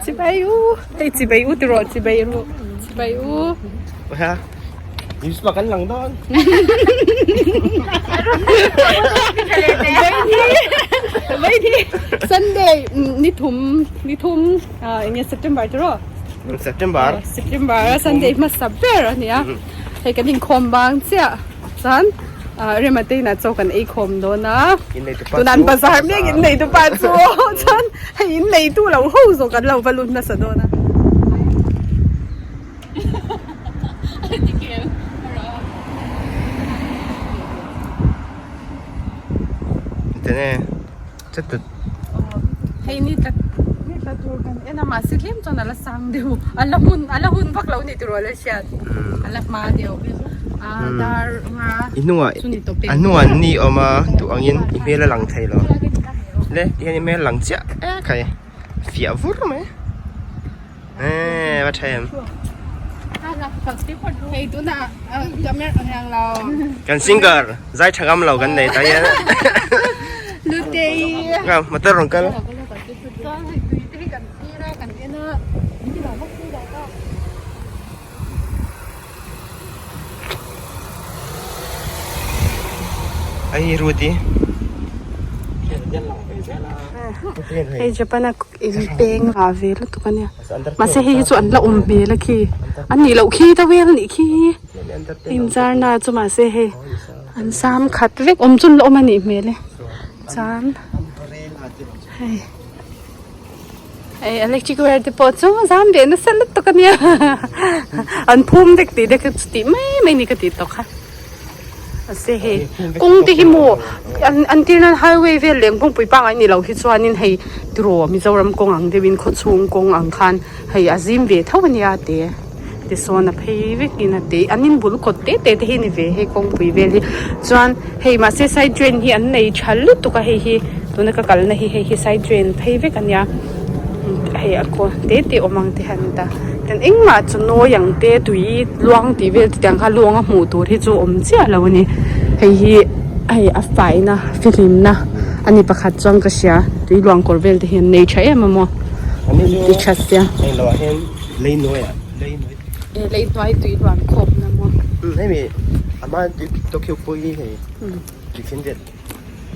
Chibai u hei chibai u tiraw chibai ru chibai u. Ha News kan lang dawn. Vai thi Sunday ni thum ni thum enge September tiraw? September. September Sunday hmasa ber ania hei kan inkhawm bang chiah chuan Rema te inah chaw kan ei khawm dawn a tunah an bazar mek in nei tu pa chu chuan hei in nei tu lo ho zawk an lo va lut nasa dawn a. Hei ni tla ni tla tur kan en a mahse tlem chuan a la sang deuh a la hun a la hun vak lo ni tiraw la hriat a la hma deuh a dar nga I hnungah chu ni tawp e a hnungah ni a awm a duh angin i hmel a lang thei lo le tihian i hmel a lang chiah ek hai fiah vur mai. Eee va tha em. Kan singer zai tha ngam lo kan nei ta hian. Ngam motor rawn kal. Ai Ruti. Hei Japan a in peng ah ve lutuk ania mahse hei hi chu an la awm hmel a khi an nih loh khi ta vel anih khi inzar na chu mahse hei an sam khat vek awm chu an la awm anih hmel e chuan hei. Hei electric wire te pawh chu zam ve nasa lutuk ania an phum vek tih te kha chu tih mai mai ni ka tih tawh kha mahse hei kawng te hi maw an an tir nan highway vel leh kawngpui pangngai ni loh hi chuanin hei tiraw Mizoram kawng ang deuhin khawchhung kawng ang khan hei a zim ve tho ania te tisawn a phei vekin a ti an inbul kawt te te te hi a ni ve hei kawngpui vel hi chuan hei mahse side drain hi an nei tha lutuk a hei hi tuna ka kalna hi hei hi side drain phei vek a nia hei a kaw te te awm ang te han ta ten engmah chu nawi ang te tui luang tih vel te tiang kha luang a hmuh tur hi chu awm chiah lo a ni hei hi hei a faina fihlimna a ni pakhat chuan ka hria tui luang kawr vel te hi an nei tha em a maw an ti tha sia. Lei hnuaiah lei hnuai. E lei hnuai tui luan khawp na maw. Umm hemi a hma tui Tokyo pawh hi hei tui khin vel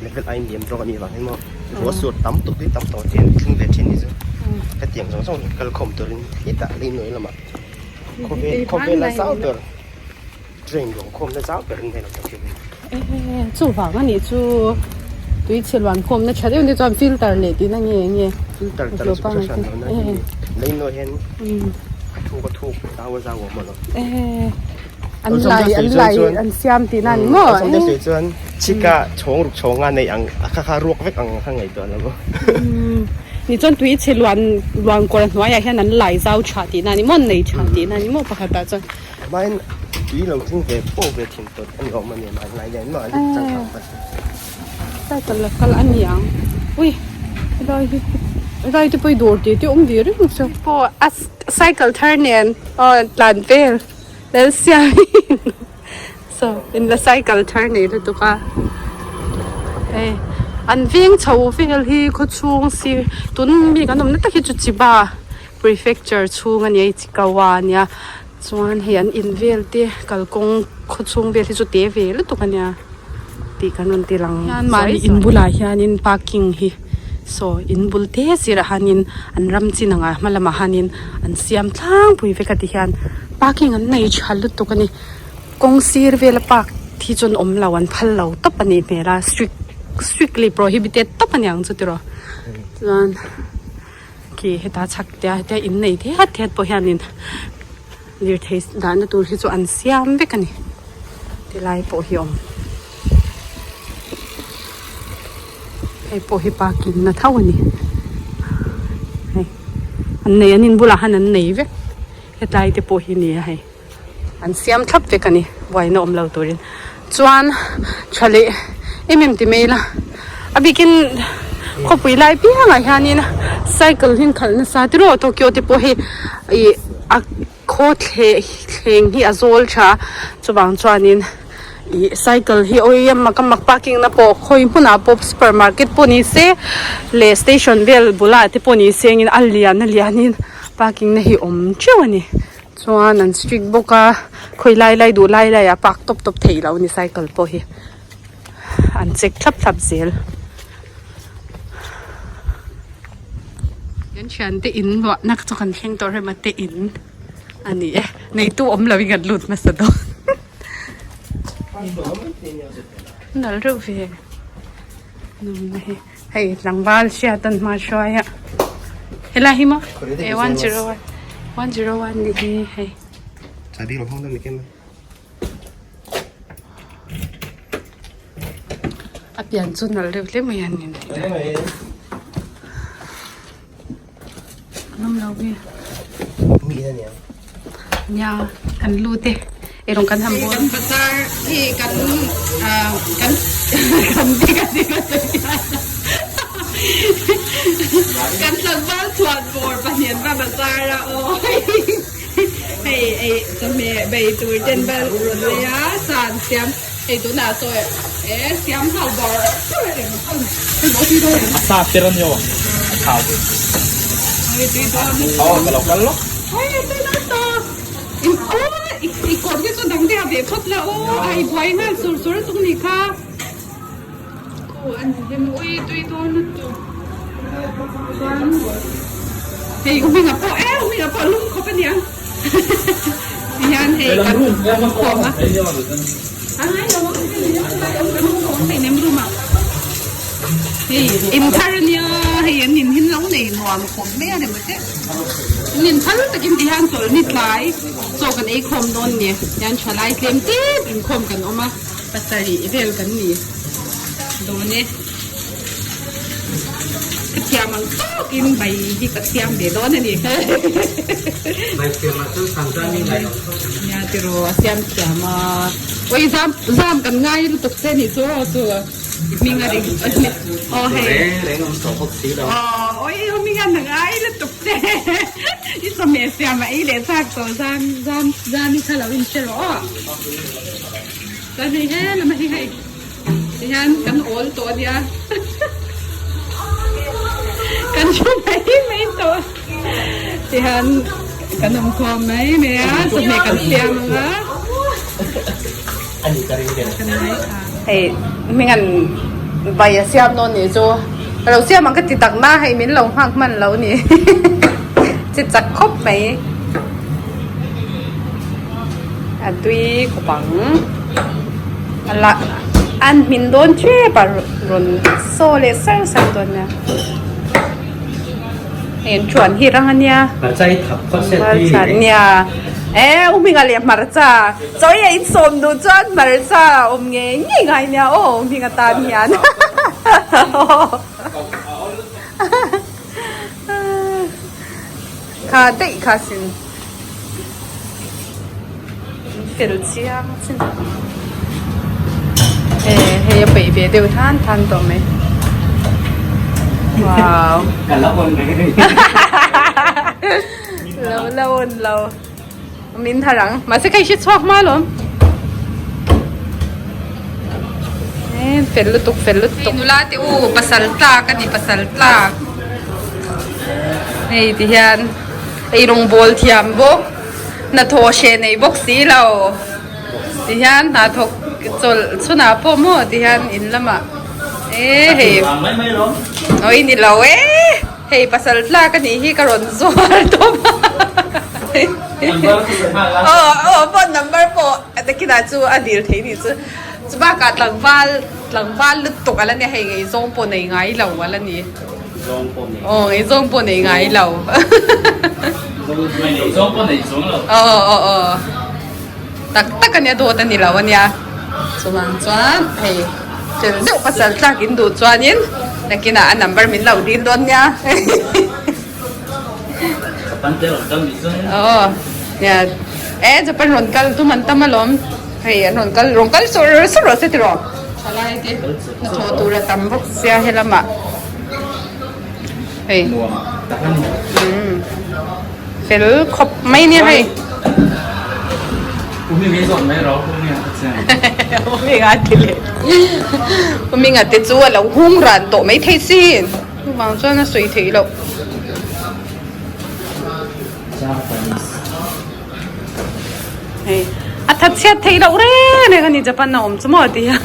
level a inliam zawk a nih vang hi maw ruah sur tam tuk hi tam tawh chian thleng ve thin hi chu hetiang zawng zawng kal khawm turin hetah lei hnuai lamah khawvel khawvel a zau ber train luan khawm na zau ber an nei lo Tokyo hi. E chuvang a nih chu tui chhe luan khawm na tha deuh ni chuan filter leh tihna nge nge filter tar chu ka hran lo na hi lei nawi hian a thuk a thuk zau a zau a awm a lo e an lai an lai an siam tihna ani maw awlsam deuh sawi chuan chika chhawng ruk chhawng a nei ang a kha kha ruak vek ang kha ngaihtuah lo maw ni chuan tui chhe luan luan kawr hnuaiah hian an lai zau tha tihna ani maw an nei tha tihna ani maw pakhatah chuan Hmain tui lo tling ve pawh ve thin tawt a ni awm a ni mahni lai hian mahni changkang vat. Cycle la kal a ni ang ui helai hi helai te pawh hi dawr tih te awm ve reng chu pawh a cycle thar nen aw tlan vel Lalsiami so in la cycle thar nei lutuk a hei an veng chho vel hi khawchhung si tun mi kan awmna tak hi chu Chiba Prefecture chhung a nia Ichikawa a nia chuan hei an in vel te kalkawng khaw chhung vel hi chu te ve lutuk a nia tih kan rawn ti lang hian mahni in bulah hianin parking hi saw in bul te sirah hianin an ram chin ang ah hma lamah hianin an siam tlangpui vek a ti hian parking an nei tha lutuk a ni kawng sir vela park hi chuan awm lo an phal lo tawp a nih hmel a strict strictly prohibited tawp a niang chu tiraw chuan. Khi heta chhak tia hetia in nei diat diat pawh hianin lirthei dahna tur hi chu an siam vek a ni tilai pawh hi a awm hei pawh hi parking na tho a ni hei an nei an in bulah hian an nei vek hetlai te pawh hi a ni a hei an siam thlap vek a ni buaina awm lo turin chuan tha leh em em ti mai ila a bikin khawpui lai piangah hianin cycle hi an khalh nasa tiraw Tokyo te pawh hei ih a khaw thleng hi a zawl tha chuvang chuanin. Ih cycle hi awi a mak a mak parking na pawh khawi hmunah pawh super market pawh ni se leh station vel bulah te pawh ni se engin a lian a lianin parking na hi awm teuh a ni chuan an strict bawk a khawi lai lai duh lai lai ah park tawp tawp theih loh a ni cycle pawh hi an check thlap thlap zel. Kan thiante in luahna chu kan thleng tawh rem a te in a ni e neitu awm loin kan lut hmasa dawn. Nal reuh ve nunna hi hei tlangval hriat an hma hruai a helai hi maw e 101 101 ni hi hei. A pian chu nalh reuh hle mai a ni an tih dan an awm lo nge nia kan lut e erawng kan han bawl bazar hi kan ah kan kan kan tlangval chhuan bawr pahnih an va bazar a aw. Hei ei chawhmeh bei tur ten bal rawn lei a san siam hei tunah saw e siam hau bar bar reng a ni hei maw tui dawn em? A sa tir a ni aw a thau Hei tui dawn aw ka lo kal lawk hei tui dawn ta in aw i kawr te chu dang te ha ve phawt la aw a i buai nghal sur sur a tuk ni kha aw a ni hem ui tui dawn lutuk chuan hei u hminga pawh e u hminga pawh lum khawp a niang tihian hei kan khawm a a ngai lo ang kan khawm hei nem room ah hei in thar a nia hei an in hin lo nei nuam khawp mai a ni maw an in phal takin tihian chawlhni tlai chaw kan ei khawm dawn ni tihian thalai tlem tlem inkhawm kan awm a. Pasarih vel kan ni dawn e. Ka thiam ang tawkin bai hi ka siam ve dawn a ni. Bai siam ah chuan Sangzami ngai awm khawp mai. Nia tiraw a siam thiam a. Oi zam zam kan ngai lutuk che nih chu aw chu i hming a ring aw hei. Reng reng awm tawh bawk si lo. Aw oi i hming a ngai lutuk che. I chawhmeh siam a ei leh chak tawh zam zam zam i kha lo in hre rawh aw. Chuan hei he lam a hi hei tihian kan awl tawh a nia kan thu mai mai tawh tihian kan awm khawm mai mai a chawhmeh kan siam ang a hei hmingan vai a siam dawn nih chu ka lo siam ang ka ti tak na hei min lo nghak hman lo ni chi chak khawp mai. A tui khawp ang a lah an hmin dawn tep a rawn saw leh sar sar dawn nia hei an chuan hi rang a nia hmarcha nia e u hminga leh hmarcha chaw ei a insawm duh chuan hmarcha a awm ngei ngei ngai nia aw u hminga tan hian kha daih kha sin. Fel chiang chin e hei a peih ve deuh than than tawh mai wow ka la on reng reng lo la on lo min thar ang mahse ka i hre chhuak hma alawm e fel lutuk fel lutuk nula te u pasal tlak a ni pasal tlak hei ti hian. Ei rawngbawl thiam bawk, hnathawh hreh nei bawk si lo ti hian hnathawk chawlh chhunah pawh maw ti hian in lamah e hei awi ni lo e hei pasal tlak a nih hi ka rawn zuar tawp a aw aw phone number pawh takinah chu a dil thei nih chu chubakah tlangval tlangval lutuk a la nia hei ngaihzawng pawh nei ngai lo a la ni. Zawng pawh nei. Aw ngei zawng pawh nei ngai lo. Ngei zawng pawh nei chuang lo. Aw aw aw. Tak tak ania dawt ani lo ania. Chuvang chuan hei fel deuh pasal tlak in duh chuanin nakinah a number min lo dil dawn nia. Japan te rawn kal nih chuan. Aw nia e Japan rawn kal tum an tam alawm. Hei an rawn kal rawn kal sur sur rawh se tiraw. Thalai te hnathawh tur a tam bawk sia helamah hei umm fel khawp mai nia hei. Uminga ti leh. Uminga te chu a lo hung ran tawh mai thei sin. Chuvang chuan a sawi theih loh. Hei a that chhiat theih loh reng reng a ni Japan a awm chu maw ti hian.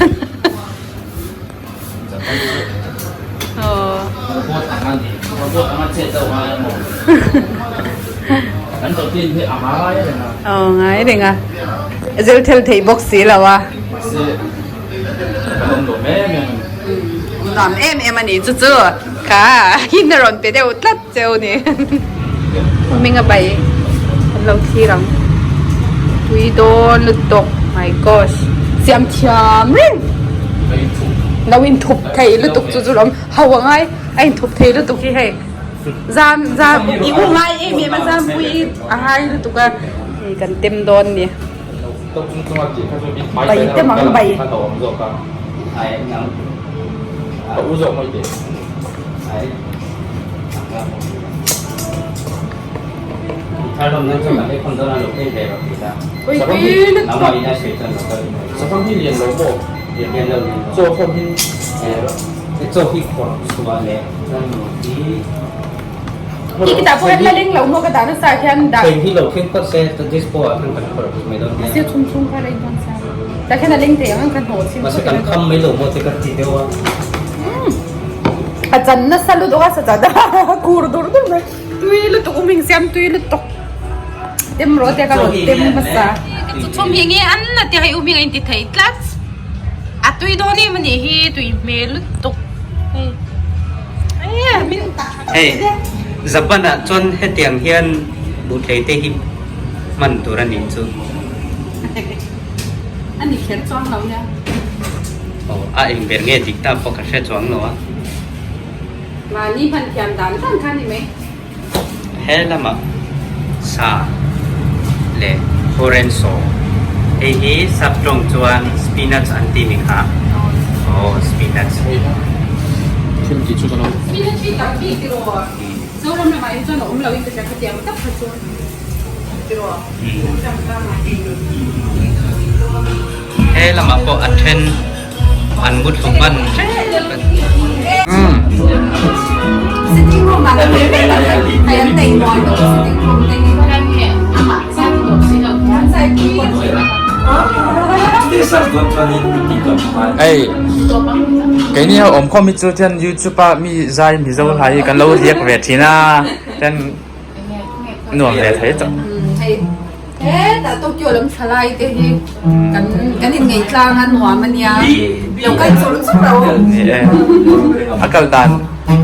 Aw ngai reng a zel thel thei bawk si lo a. Nuam em em a ni chu chu kha hin a rawn pe deuh tlat cheu ni. Hming a bai kan lo thlir ang tui dawn lutuk my gosh siam thiam reng lo in thup thei lutuk chu chu lawm ho a ngai a in thup thei lutuk hi hei zam zam i u ngai em em a zam pui a ngai lutuk a hei kan tem dawn ni bai tem ang bai. A chan nasa lutuk a sa chan a kur dur dur mai tui lutuk um insiam tui lutuk tem rawh te ka rawn tem hmasa chu chhum hi nge an la ti hei um hi a inti thei tlat a tui dawn em anih hi tui hmel lutuk hei Hei Japan ah chuan hetiang hian buhtlei te hi hman tur a nih chu. A ni kher chuang lo nia. Aw a eng ber nge dik ta pawh ka hre chuang lo a. Mahni hman thiam dan dan kha a ni mai. He lamah sa leh horenso hei hi sap tawng chuan spinach an ti ni kha. Aw spinach. Thil tih chu ka lo. Spinach hi tam bik tiraw. Zoram lamah hi chuan a awm lo in ka hria khatiang tak kha chu. He lamah pawh a then an mut hlum hman Ei keini ho awm khawm hi chu chuan youtube a mi zai mizo hlai hi kan lo riak ve thin a chuan nuam ve thei tawh. Hei hetah Tokyo lam thalai te hi kan kan in ngei tlang a nuam a nia lo kal chur chur lo. Ni e a kal dan.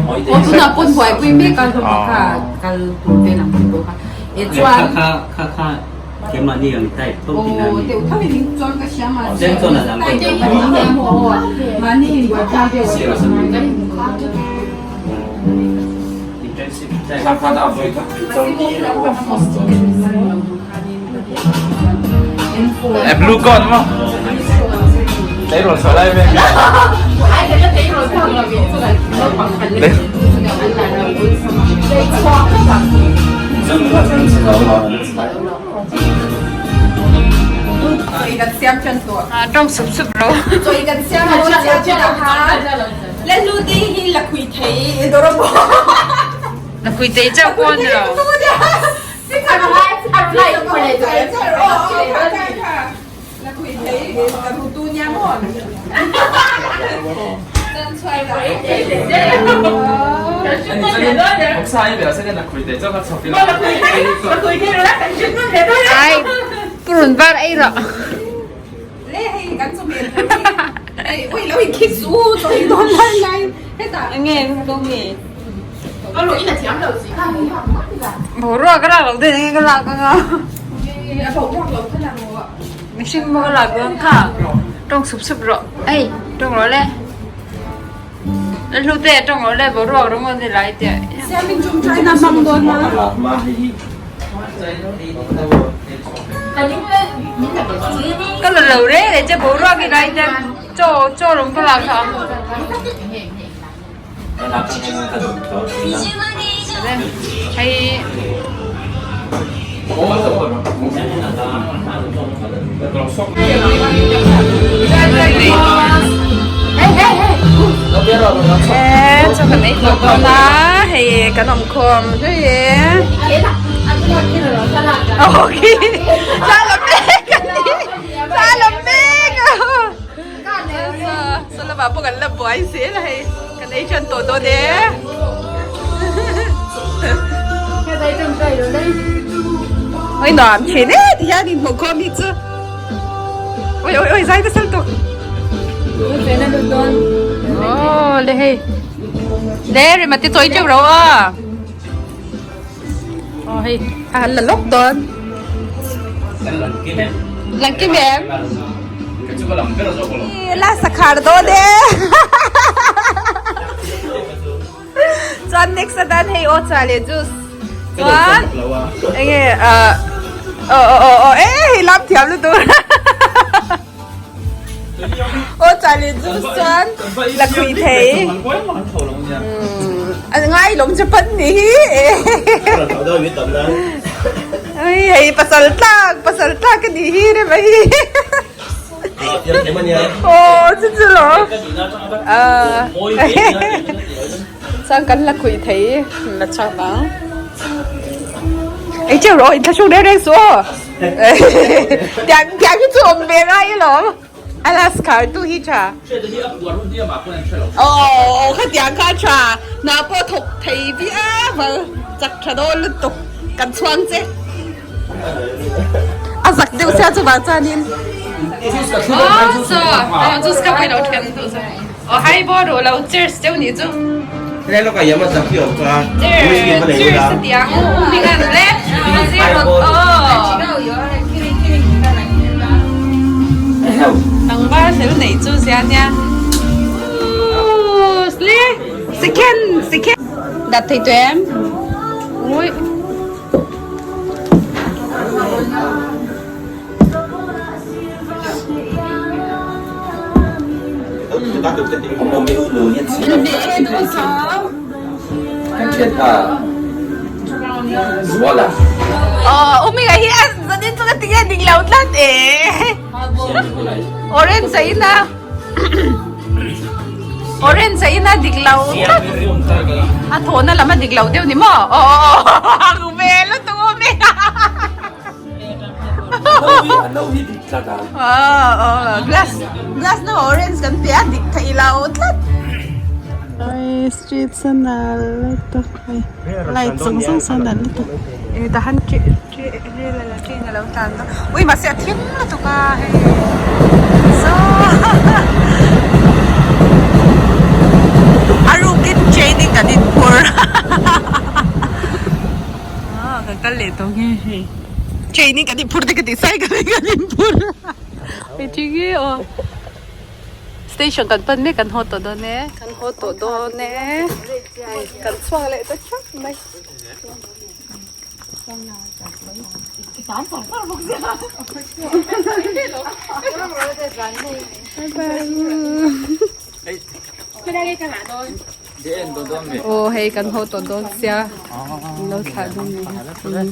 Aw tunah pawn buaipui mek a hlawm a kha kal tur te lam te pawh kha e chuan. Kha kha kha keimahni ang type tho tih na a ni. Aw deuh tho in chuan ka hria mahse. Chen chuan a dang deuh. Mahni in buai tlang deuh a ni. E blue con mo tleirawl chhuah lai vel Tawng sup sup ro. Lakhui thei chauh pawh a ni lo. Ai purun var ei rawh. Boruak ka lak lo deuh enge ka lak anga mihring pawh ka lak dawn kha tawng sup sup rawh ei tawng rawh le hlute tawng rawh le boruak ringawt ni lai teh. Ka la lo reng reng che boruak hi lai te chaw chaw rawng ka lak kha hei. Chaw kan ei tawh dawn a, hei kan awm khawm hlui e. Saw lamah pawh kan la buai zel a hei kan ei tan tawh dawn e. Oi nuam thin e ti hian inhmuh khawm hi chu. Oi oi oi zai ta sal tuk. Oh le hei. Le rema te chawi teuh ro a. Oh hei a han la lawk dawn. Lang kim em? La sakhar dawn e. Chuan next atan hei aw cha leh juice. Chuan enge ah aw aw aw aw e hei lam thiam lutuk. Aw cha leh juice chuan la khui thei. A ngai lawm Japan ni hi. Ai hei pasal tlak pasal tlak ka nih hi rem a hi. Aw chu chu lo. Chuan kan la khuih thei la chhuak ang. Ei cheu rawh inthlahrung reng reng suh aw. Tiang tiang hi chu awm ve ngai alawm. A last khar tu hi tha. Aw khatiang kha tha. Hna pawh thawk thei viau ang chak tha dawn lutuk kan chhuang che. A zak deuh sia chuvang chuanin Đặt thầy tụi em. Ui. Aw umi hi a zanin chu ka ti nge dik lo tlat e orange a in a orange a in a dik lo tlat a thawhna lam a dik lo deuh ni maw aw aw aw ve lutuk umi Glass glass na orange kan pe a dik theih lo tlat. Oi street sanal lutuk hei light zawng zawng sawn nalh lutuk e tahan rel a la train a lo tlan dawn ui mahse a thim lutuk a hei saw a rukin training kan inphur. Ah kan kal leh tawh nge hei training kan inphur te ka tih cycle in kan inphur hei chi nge aw station kan pan mek kan haw tawh dawn e kan haw tawh dawn e hei kan chhuak leh ta thap mai bye bye. Aw hei kan haw tawh dawn sia an lo thlah dawn ni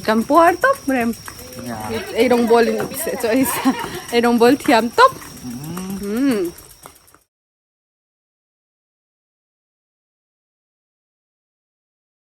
kan puar tawp rem ei rawng bawl in seh chu ei sa ei rawng bawl thiam tawp.